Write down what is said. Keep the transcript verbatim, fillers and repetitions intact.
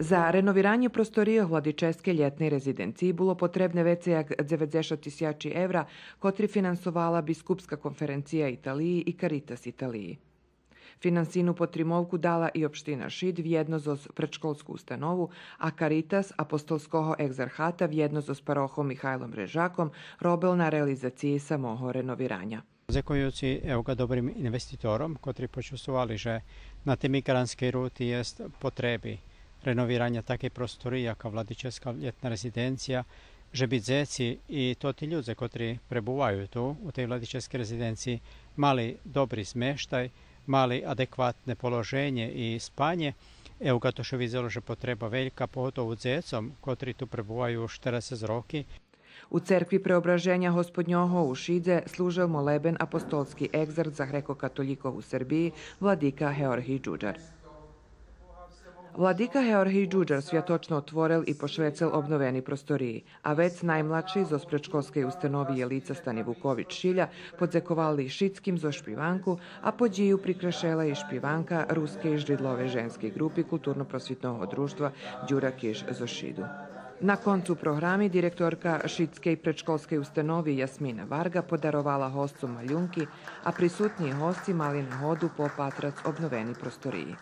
За реновиранє просторийох владическей лєтней резиденциї було потребне вецей як дзеведзешат тисячи евра, котри финансовала Бискупска конференция Италиї и Каритас Италиї. Финансийну потримовку дала и општина Шид вєдно зоз предшколску установу, а Каритас Апостолского екзархата вєдно зоз парохом Михайлом Режаком робел на реализациї самого реновираня. Дзекуюци, евга, добрим инвеститором, котри почувствовали же на тей миґрантскей рути єст потреби реновираня такей просториї, яка владическа лєтна резиденция, же би дзеци и тоти людзе, котри пребуваю ту, у тей владическей резиденциї, мали добри змештай, мали адекватне положенє и спанє. Евга, то ше видзело же потреба велька, поготово дзецом, котри ту пребуваю уж штерацец роки. У церкви Преображеня Господнього у Шидзе служел молебен апостолски екзарх за грекокатолїкох у Сербиї владика Георгий Джуджар. Владика Георгий Джуджар святочно отворел и пошвецел обновени просториї, а вец наймладши зоз предшколскей установи Єлица Стани Вукович Шиля подзековал и шицким зоз шпиванку, а подїю прикрашела и шпиванка Рускей жридловей женскей ґрупи Културно-просвитного дружтва Дюра Киш зоз Шиду. На концу програми директорка Шидскей предшколскей установи Ясмина Варґа подаровала госцом малюнки, а присутнї госци мали нагоду попатрац обновени просториї.